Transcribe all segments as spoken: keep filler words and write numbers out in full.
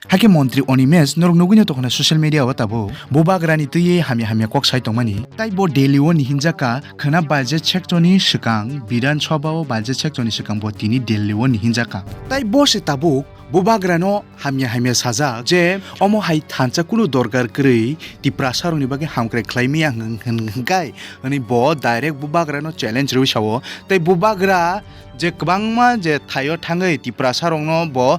Hakhe montri Animesh norok nugwino tongkha na social media o tabuk bubagrani twiwi hamya hamya kok sai tongmani. Tai bo Delhi o ni hinjaka khwna budget session ni swkang, Bidhan Sabha o budget session ni swkang bo tini Delhi o ni hinjaka. Tai bo se tabuk bubagrano hamya hamya sajak je omo hai thansa kunu dorkar kwrwi Tiprasa rokni bagwi hamkrai khlai maya hwn-, hwn-, hwnkai hwnwi bo direct bubagrano challenge rwui sao. Tai bubagra je kwbangma je thaio thangwi Tiprasa rokno bo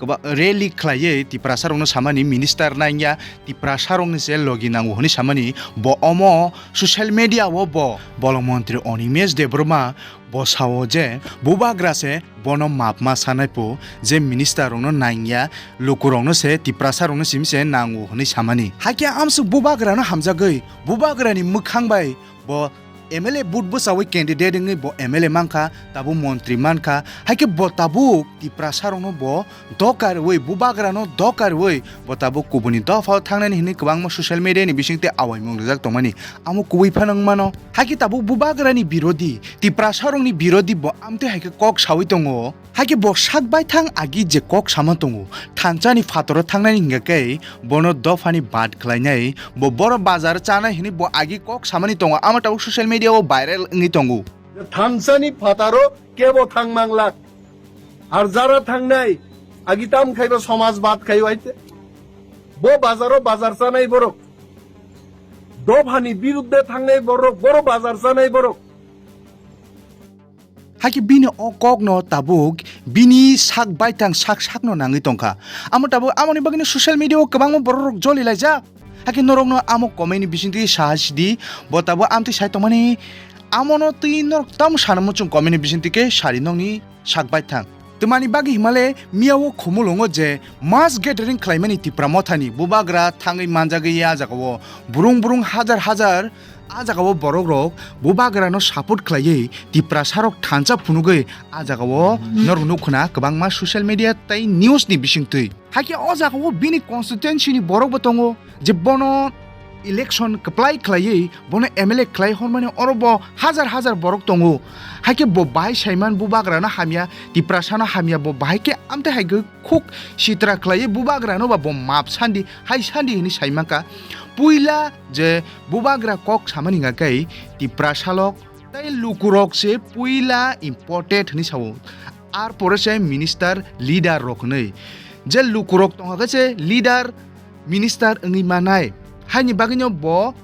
kwba-, rally khlaiwi Tiprasa rokno samani minister nangya, Tiprasa rokni se logi nango hwnwi samani bo omo social media o bo bolong montri Animesh Debbarma bo sao je bubagra se bono map ma sanai po je minister rokno nangya, lukurokno se Tiprasa rokno simi se nango hwnwi samani. Hakhe amsuk bubagrano hamjagwi bubagrani mwkhang bai bo M L A vote bwchawi candidate wngwi bo M L A mankha, tabuk montri mankha, hakhe bo tabuk Tiprasa rokno bo doka rwui, bubagrano doka rwui bo tabuk kubuni dophao thangnani hwnwi kwbangma social media ni bisingtwi awaimung rijak tongmani, amo kubui phano wng mano. Hakhe tabuk bubagrani birodhi, Tiprasa rokni birodhi bo amtwi hai khe kok saui tongo. Hakhe bo sak baithang agi je kok sama tongo, thansani phataro thangnani hingkha khe bono dophani bad khlainai, bo boro bazar chanai hwnwi bo agi kok samani tongo, amo tabuk social media o viral wngwi tongo. Thansani phataro kebo thang manglak, ar jara thangnai agi tam khaiba somaj bad khai waite. Bo bazaro bazar chanai borok, dophani birudde thangnai borok, boro bazar chanai borok. Hakhe bini o kokno tabuk bini sak baithang sak sakno nangwi tongkha. Amo tabuk amoni bagwino social media o kwbangma borok rok joli laijak. Hakhe norokno amo comment ni bisingtwi saha sidi, bo tabuk amtwi sai tongmani, amono twi norok tamo sana muchung comment ni bisingtwi khe sari nokni sak baithang. Twmani bagwi himale miya o khumulungo je mass gathering khlaimani Tipra Mothani bubagra thangwi manjagwi a jagao burung burung hajar hajar a jagao borok rok bubagrano support khlaiwi Tiprasa rok thansa phunugwi a jagao norok nukkhwna kwbangma social media tei news ni bisingtwi. Hakhe o jagao bini constituency ni borok bo tongo je bono election kwplai khlaiwi bono M L A khlai hormani oro bo hajar hajar borok tongo. Hakhe bo bahai saiman bubagrano hamya, Tiprasano hamya, bo bahai khe amtwi hai khe khuk sitra khlaiwi bubagrano ba bo map sandi, hai sandi hwnwi saimankha. Puila je bubagra kok samani hwnka khe Tiprasa lok tei lukurok se puila important hwnwi sao. Ar pore se minister leader rok hwnwi. Je lukurok tongkha khe se leader minister wngwi manai. Haini bagwino bo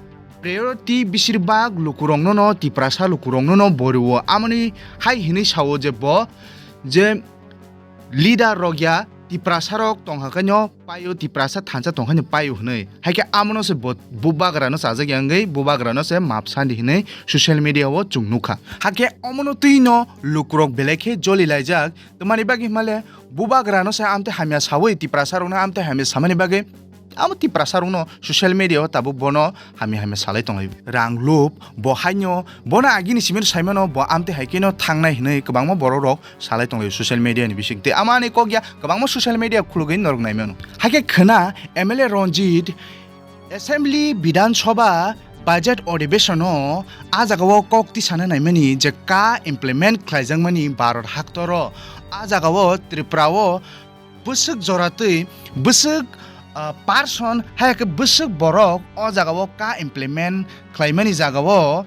priority bisirbak lukurokno no, Tiprasa lukurokno no borio. Amoni hai hwnwi sao je bo je leader rok ya Tiprasa rok tongkha khe no paio, Tiprasa thansa tongkha no paio hwnwi. Hakhe amono se bo bubagrano chajak ya wngwi bubagrano se map sandi hwnwi social media o chwng nukha. Hakhe omono twi no lukurok belai khe joli laijak. Twmani bagwi himale bubagrano se amtwi hamya saui Tiprasa rokno amtwi hamya samani bagwi amo Tiprasa rokno social media o tabuk bono hamya hamya salai tonglai. Rang lup bo haino bono agini simi saimano bo amtwi hai kheno thangnai hwnwi kwbangma borok rok salai tonglai social media ni bising tei amani kok ya kwbangma social media khulugwi norok naimano. Hakhe khwna M L A Ranjit Assembly Bidhan Sabha budget odhibeshon o a jagao kok tisana naimani je ka implement khlaijakmani Bharat haktoro a jagao Tripura o bwswk joratwi bwswk, ah, person hai khe bwswk borok o jagao ka implement khlaimani jagao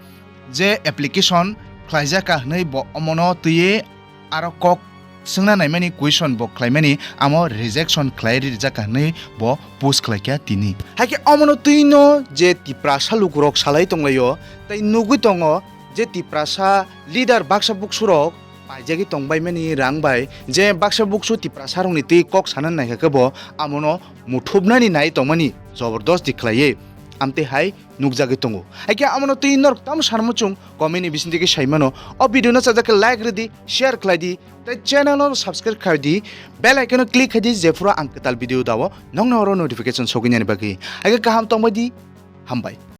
je application khlaijak ka hwnwi bo omono twiwi aro kok swngna naimani question bo khlaimani amo rejection khlai rijak ka hwnwi bo post khlaikha tini. Hakhe omono twino je Tiprasa lukurok salai tonglaio tei nugwi tongo je Tiprasa leader baksa buksurok paijagwi tongbaimani rang bai je baksa buksu Tiprasa rokni twi kok sana naikha khe bo amono muthubnani nai tongmani jobordosti khlaiwi amtwi hai nukjagwi tongo. Hakhe amono twi norok tamo sana muchung comment ni bisingtwi khe saimano. O video no chajak khe like rwdi, share khlaidi, tei channel no subscribe khlaidi, bell icon no click khaidi, jephuru ang kwtal video dao nokno oro notification sogwinani bagwi. Hakhe kaham tongbaidi, hambai.